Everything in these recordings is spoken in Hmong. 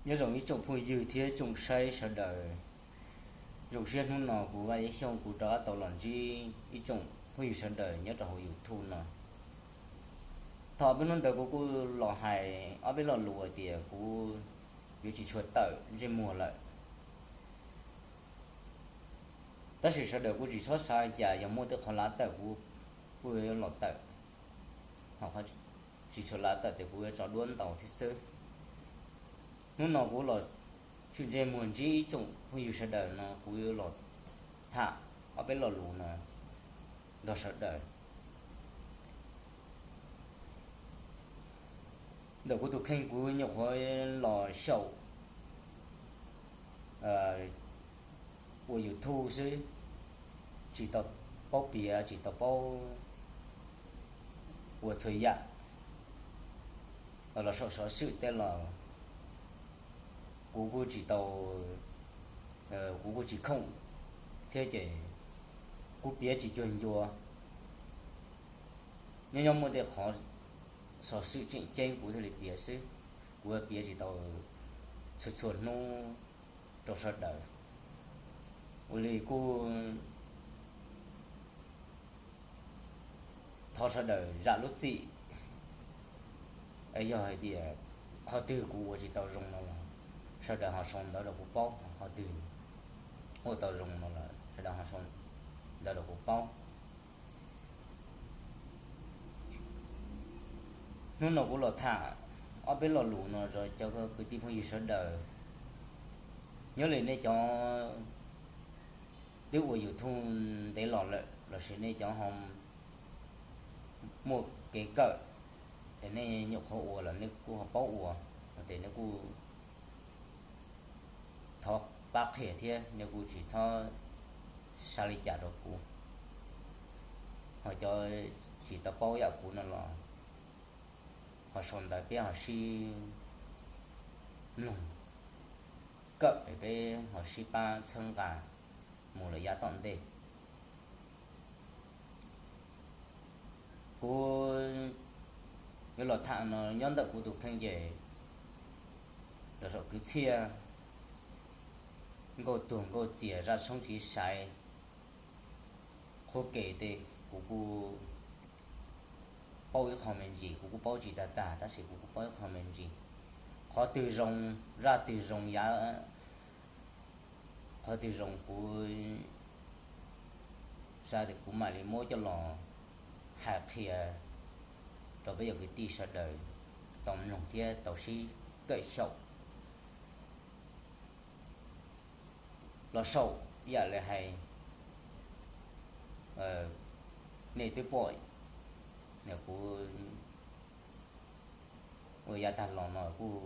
Nyob zoo ib tsoom phooj ywg thiab tsoom saib sawv daws. Zoo siab hnub no kuv Vaj Yeeb Xyooj kuv rov qab tau los ntsib ib tsoom phooj ywg sawv daws nyob rau hauv YouTube no. Thaum peb hnub ntawd kuv kuj los hais ob peb lo lus hais tias kuv yuav tsis tshua tawm ntsej muag lawm. Tab sis sawv daws kuj tsis txhob xav cas, yog muaj tej qhov lav tawm kuv kuj yuav los tawm, ho tsis tshua lav tawm ces kuv yuav tso duab ntau thiab xwb. Hnub no kuv los tshwm ntsej muag ntsib ib tsoom phooj ywg sawv daws no kuv yuav los tham ob peb lo lus no nrog sawv daws. Ntawm kuv tus kheej kuv nyuam qhuav los xyaum ua YouTube xwb, tsis tau paub piav, tsis tau paub ua txhua yam los saum xov xwm tej los kuv kuj tsis tau, kuv kuj tsis khoom thiab ces kuv piav tsis cuag ncua. Nyob nyob muaj tej qhov xov xwm tseem ceeb kuv thiaj li piav xwb, kuv piav tsis tau txhua txhua hnub rau sawv daws. Ua li kuj thov sawv daws zam lub txim, yog hais tias qhov twg kuv ua tsis tau zoo no los sawv daws ho sau ntawv rau kuv paub, qhov twg ua tau zoo no los sawv daws ho sau ntawv rau kuv paub. Hnub no kuv los tham ob peb lo lus no rau cov kwv tij phooj ywg sawv daws. Nyob li nej cov twb ua YouTube ntev los lawm lossis nej cov ho muaj kev kawm es nej nyuam qhuav ua los nej kuj ho paub ua, ces nej kuj thov pab qhia thiab nej kuj tsis txhob xav li cas rau kuv. Ho cov tsis tau paub yam kuv no los ho sau ntawv peb ho sib mloog kawm, peb ho sib pab txhawb nqa mus lawm yav tom ntej. Kuv yuav los tham no nyob ntawm kuv tus kheej ces los saum kwv txhiaj, nkauj tuag nkauj txias, zaj tshoob txiv saiv, qhuab ke tej kuv kuj paub ib qho me ntsis, kuv kuj paub tsis tag tag tab sis kuv kuj paub ib qho me ntsis. Qhov twg zoo, zaj twg zoo, yav qhov twg zoo kuv xav tias kuv mam li muab coj los hais qhia rau peb cov kwv tij sawv daws tau mloog thiab tau sib kawm xyaum. Los saum yam li hais, nej twb pom kuv ua yav tag los no kuj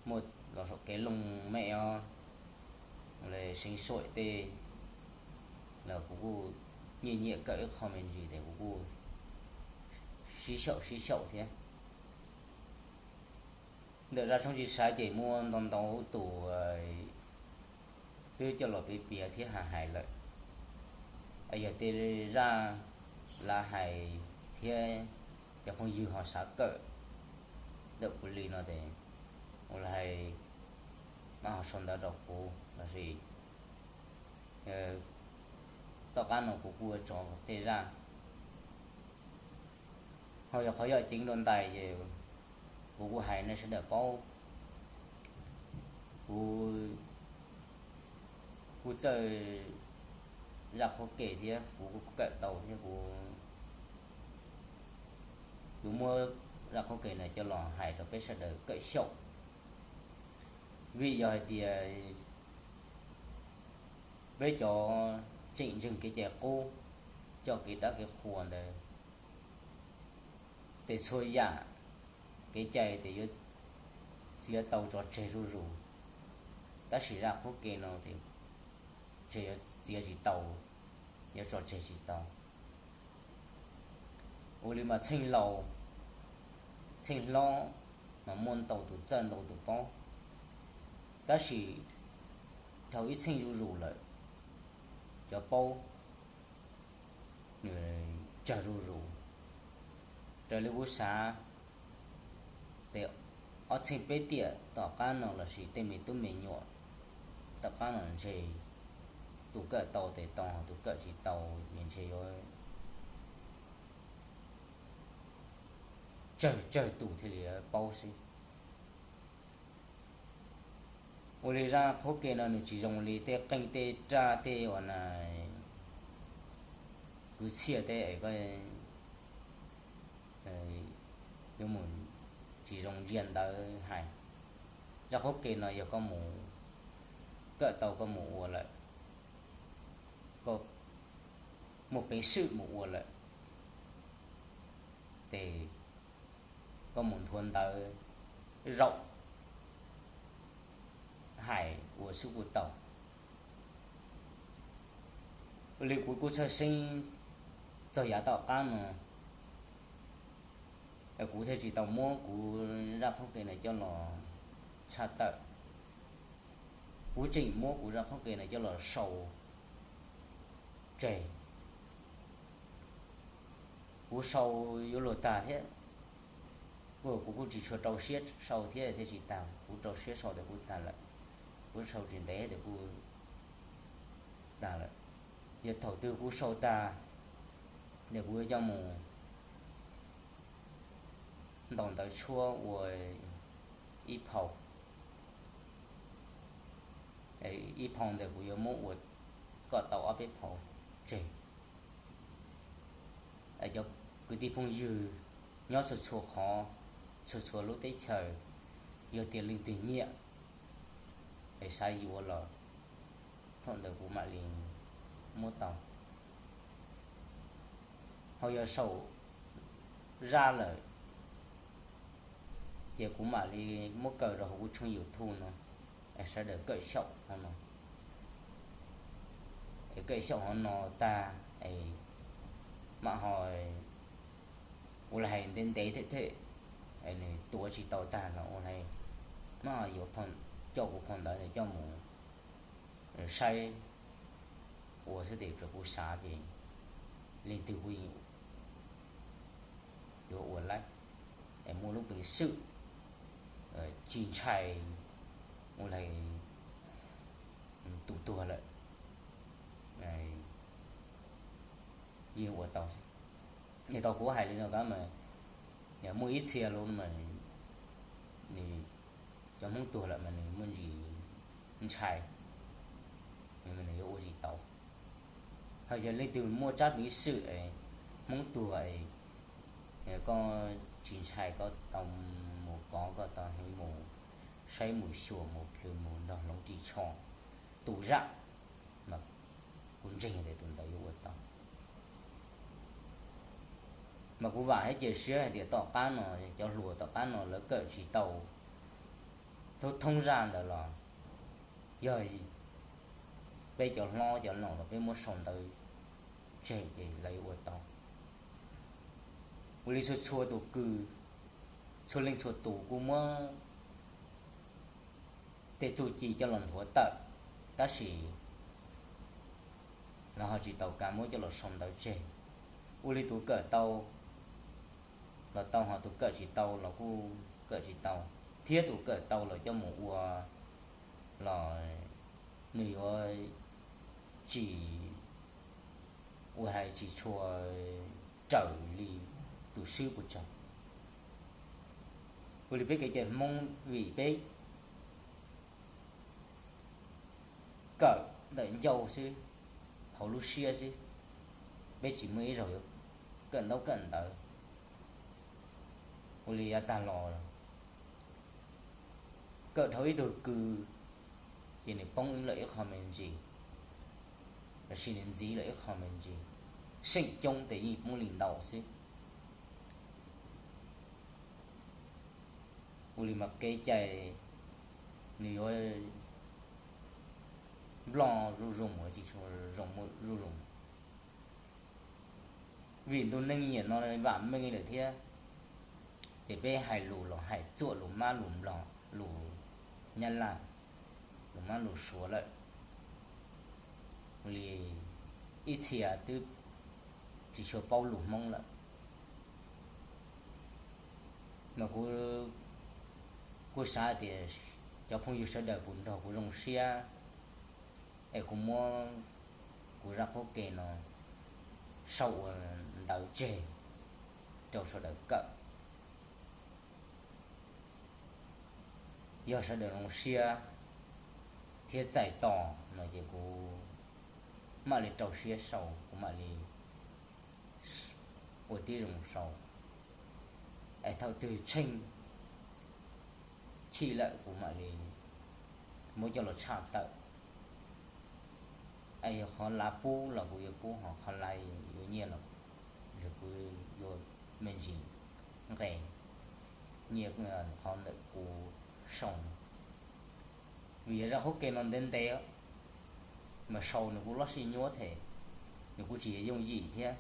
muaj los saum kev looj mem os, seev xuaim tej los kuv kuj nyiam nyiam kawm ib qho me ntsis ces kuv kuj sib xyaum sib xyaum thiab. Ntawm zaj tshoob txiv saiv ces muaj ntau ntau tus twb coj los piav piav thiab hais hais lawm. Yog tej zaj lav hais thiab cov phooj ywg ho xav kawm ntawm kuv li no ces ua li hais mas ho sau ntawv rau kuv lossis tom qab no kuv kuj tso tej zaj. Ho yog qhov yog ceev dua ntais ces kuv kuj hais nej sawv daws paub, kuv kuj txawj zaj qhuab ke thiab kuv kuj kawm tau thiab kuv yuav muab zaj qhuab ke no coj los hais rau peb sawv daws kawm xyaum. Vim yog hais tias peb cov tseem ntseeg kev cai qub, coj kev dab kev qhua ntawd, ces txhua yam kev cai ces yuav txiav tau tso tseg zuj zus, tab sis zaj qhuab ke no ces tseem yuav txiav tsis tau, yuav tso tseg tsis tau. Ua li mas txheej laus, txheej hlob mas muaj ntau tus txawj ntau tus paub, tab sis dhau ib txheej zuj zus lawm, cov paub nws tsawg zuj zus. Raws li kuv xav ces ob txheej peb tiam tom qab no lossis tej me tub me nyuam tom qab no ntshe tus kawm tau tes tau, tus kawm tsis tau ces ntshe yuav tsawg tsawg tus thiaj li paub xwb. Ua li zaj qhuab ke no nws tsis zoo li tej qeej tej raj tej uas na kwv txhiaj tej es koj yuav mus tsis zoo ntsia ntawv hais. Zaj qhuab ke no yog koj mus kawm tau koj mus ua lawm, koj muaj peev xwm mus ua lawm ces koj mus nthuav ntawv zaum hais ua xwb kuj tau. Li kuv kuj txhawj xeeb txog yav tom qab no, kuv thiaj tsis tau muab kuv zaj qhuab ke no coj los tshaj tawm. Kuv tseem muab kuv zaj qhuab ke no coj los sau tseg. Kuv sau yuav luag tag thiab, kuv kuj tsis tshua rau siab sau thiab thiaj tsis tag, kuv rau siab sau tias kuj tag lawm, kuv sau tsis ntev tias kuj tag lawm. Yog thaum twg kuv sau tag, ces kuv yuav coj mus ntaus ntawv tshuab ua ib phau, ib phau ntawd kuv yuav muab ua kom tau ob peb phau tseg. Cov kwv tij phooj ywg nyob txhua txhua qhov, txhua txhua lub teb chaws, yog tias leej twg nyiam es xav yuav los thaum ntawd kuv mam li muab tau. Ho yog sau zaj lawm ces kuv mam li muab kaw rau hauv kuv tshooj YouTube no, sawv daws kawm xyaum hov no, es kawm xyaum hov no tag es mam ho ua li hais ntev ntev thiab thiab, nws tuav tsis tau tag los ua li, mam ho yuav coj kuv phau ntawv coj mus saib ua xwb tes kuv xav ces leej twg kuj yuav ua laib, es muaj lub peev xwm tsis ntshai ua li tus tuag lawm, yeej ua tau. Tau kuv hais li no mas muaj ib txhia lus mas nws, cov Hmoob tuag lawm mas nws muaj ntsis ntshai, nws yuav ua tsis tau. Ho yog leej twg muaj tsab peev xwm Hmoob tuag, koj tsis ntshai, koj tau mus kov, koj tau heev mus saib mus xyuas mus plhws mus nrog hloov ris tsho tu zaj, mas kuv ntseeg tias tus ntawd yuav ua tau. Mas kuv vam thiab cia siab hais tias tom qab no cov hluas tom qab no lawv kawm tsis tau thoob zaj ntawd los yog peb cov hlob cov laus los peb muab sau ntawv tseg ces lawv yuav ua tau. Ua li txhua txhua tus kws, txhua leej txhua tus kuj muab tej txuj ci coj los nthuav tawm, tab sis lawv ho tsis tau kam muab coj los sau ntawv tseg. Ua li tus kawm tau los tau, ho tus kawm tsis tau los kuj kawm tsis tau, thiab tus kawm tau los coj mus ua los nws yuav tsis, ua hais tsis tshua raws li tus swb puas tsaug. Ua li peb kev cai Hmoob vim peb kawm ntawm ncauj xwb, hauv lub siab xwb, peb tsis muaj ib zaug yuav kawm ntaub kawm ntawv. Ua li yav tag los kawm dhau ib tug kws ces nws poob lawm ib qho me ntsis, lossis nws ntxiv lawm ib qho me ntsis, seem coob tes yeej poob li ntau xwb. Ua li mas kev cai nws yuav nploj zuj zus, tsis tshua zoo zuj zus. Vim ntu neeg niaj no vam meej lawm thiab, ces peb hais lus los hais txuam lus Mab lus Nplog lus Nyab Laj, lus Mab lus Suav lawm. Ua li ib txhia twb tsis tshua paub lus Hmoob lawm. Mas kuv Kuv xav tias cov phooj ywg sawv daws puas nrog kuv zoo siab es kuv muab kuv zaj qhuab ke no sau ua ntawv tseg rau sawv daws kawm. Yog sawv daws zoo siab thiab txais tos no ces kuv mam li rau siab sau, kuv mam li ua tib zoo sau. Es thaum twg tsheej chim lawm kuv mam li muab coj los tshaj tawm. Es yog qhov lav pub los kuv yuav pub, ho qhov lav yuav nyiaj los kuv yuav me ntsis nqes nyiaj qhov ntawm kuv sau no. Vim yog zaj qhuab ke no ntev ntev mas sau nws kuj loj sij nyuab thiab, nws kuj tsis yooj yim thiab.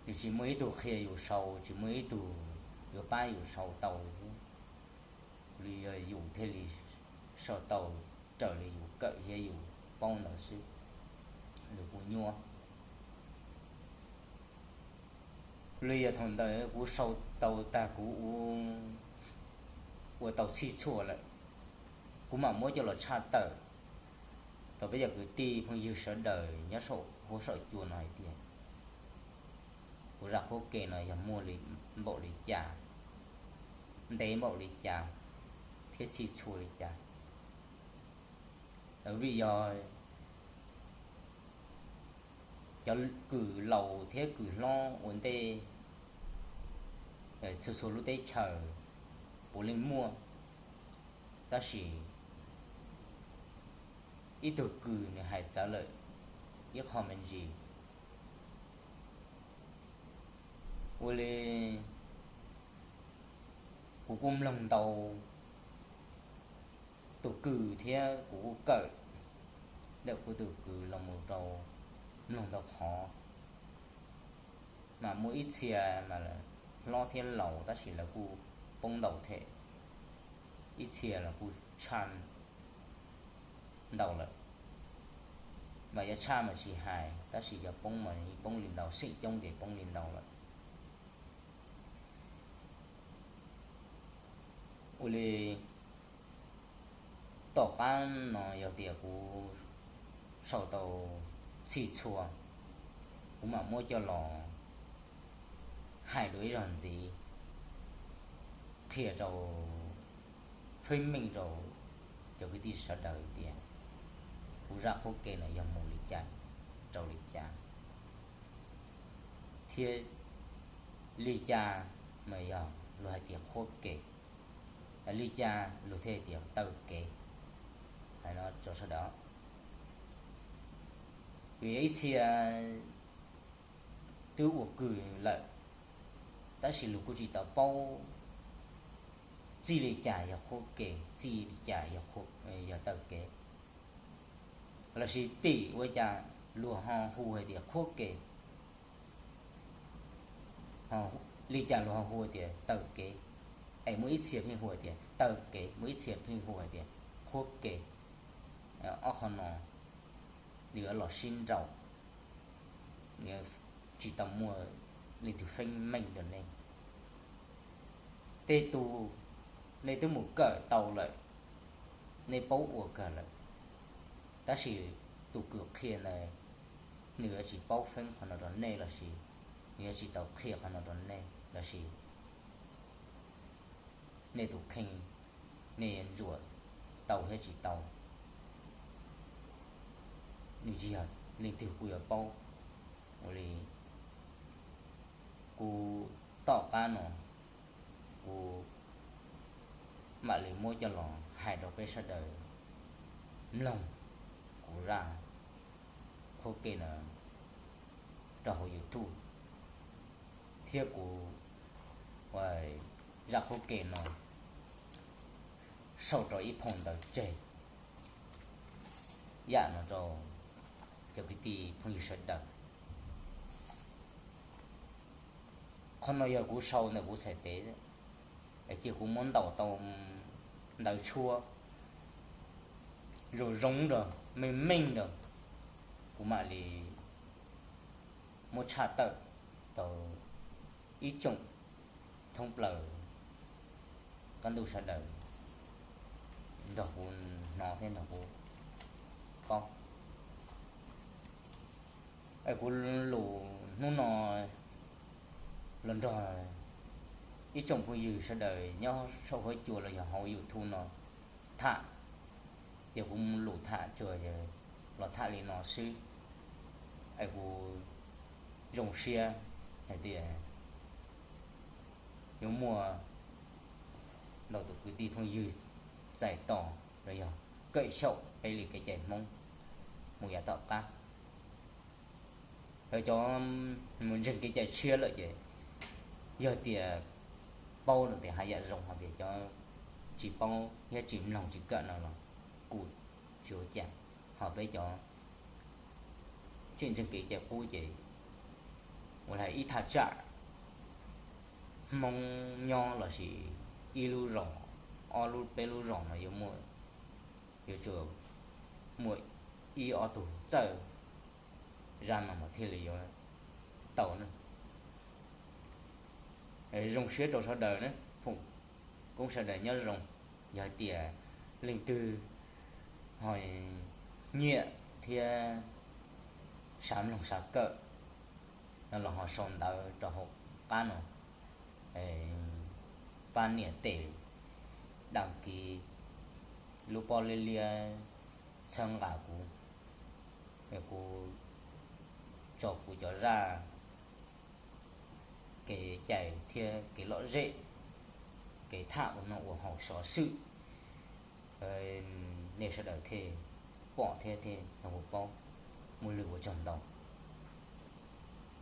Nws tsis muaj ib tug qhia yus sau, tsis muaj ib tug yuav pab yus sau tau li thiab. Li yog yus thiaj li sau tau raws li yus kawm thiab yus paub ntawd xwb, nws kuj nyuaj. Li yog thaum ntawd kuv sau tau tag kuv ua tau txhij txhua lawm, kuv mam muab coj los tshaj tawm rau peb cov kwv tij phooj ywg sawv daws nyob saum huab saum cua no hais tias kuv zaj qhuab ke no yog muaj li npaum li cas, ntev npaum li cas thiab txhij txhua li cas. Vim yog cov kws laus thiab kws hlob ua ntej txhua txhua lub teb chaws puav leej muaj, tab sis ib tug kws nws hais txawv lawm ib qho me ntsis. Ua li kuv kuj mloog ntau tus kws thiab kuv kuj kawm ntawm kuv tus kws los mus rau mloog ntau qhov, mas muaj ib txhia mas hlob thiab laus tab sis lawv kuj poob ntau thiab, ib txhia los kuj tshaj ntau lawm. Mas yog tshaj mas tsis hais, tab sis yog poob mas poob li ntau, xeem coob ces poob li ntau lawm. Ua li tom qab no yog tias kuv sau tau txhij txhua, kuv mam muab coj los hais dua ib zaug ntxiv, qhia rau feeb meej rau cov kwv tij sawv daws tias kuv zaj qhuab ke no yog mus li cas rau li cas, thiab li cas mas yog luag hais tias qhuab ke, li cas luag thiaj tias taw kev. Hais no rau sawv daws, vim ib txhia twb ua kws lawm, tab sis luag kuj tsis tau paub txij li cas yog qhuab ke, txij li cas yog taw kev, lossis tim ua cas luag ho hu hais tias qhuab ke, li cas luag ho hu tias taw kev. Es muaj ib txhia pheej hu tias taw kev, muaj ib txhia pheej hu hais tias qhuab ke. Ob qho no nws yuav los sib nraus, nws tsis tau muaj leej twg feeb meej rau nej. Tej tus nej twb mus kawm tau lawm, nej paub ua kawg lawm, tab sis tus kws qhia ntawd nws yuav tsis paub feeb qhov no rau nej lossis nws yuav tsis tau qhia qhov no rau nej lossis nej tus kheej, nej yuav ntsuam tau thiab tsis tau, nws tsis yog leej twg kuj yuav paub. Ua li kuv tom qab no kuv mam li muab coj los hais rau peb sawv daws mloog kuv zaj qhuab ke no rau hauv YouTube, thiab kuv zaj qhuab ke no sau rau ib phau ntawv tseg yam no rau cov kwv tij phooj ywg sawv daws. Qhov no yog kuv sau ntawm kuv txhais tes, es cia kuv muab ntaus tau ntawv tshuab zoo zoo rau, meej meej rau, kuv mam li muab tshaj tawm rau ib tsoom thoob plaws qab ntuj sawv daws nrog kuv hnov thiab nrog kuv paub. Es kuv lus hnub no los nrog ib tsoom phooj ywg sawv daws nyob saum huab cua los yog hauv YouTube no tham, yog kuv lus tham tsuas los tham li no xwb. Es kuv zoo siab hais tias yuav muaj ntau tus kwv tij phooj ywg txais tos los yog kawm xyaum peb li kev cai Hmoob mus yav tom qab. Cov mus ntseeg kev cai tshiab lawm ces yog tias paub no tias haj yam zoo, ho tias cov tsis paub thiab tsis mloog tsis kawm no los kuj tsis ua cas. Ho peb cov tseem ntseeg kev cai qub ces ua li ib thaj tsam Hmoob nyob lossis ib lub zos, ob lub peb lub zos no yuav muaj, yuav tsum muaj ib ob tug txawj zaj no mas thiaj li yuav tau ne. Zoo siab rau sawv daws ne, foom koob sawv daws nyob zoo. Yog tias leej twg ho nyiam thiab xav mloog xav kawm no los ho sau ntawv rau hauv qab no, pab nias tes đăng ký lub pob liab liab txhawb nqa kuv, kuv tso kuv cov zaj kev cai thiab kev lom zem, kev tham ua noj ua haus xov xwm, nej sawv daws thiaj pom thiab thiaj nrog kuv paub. Muaj lwm ua tsaug ntau.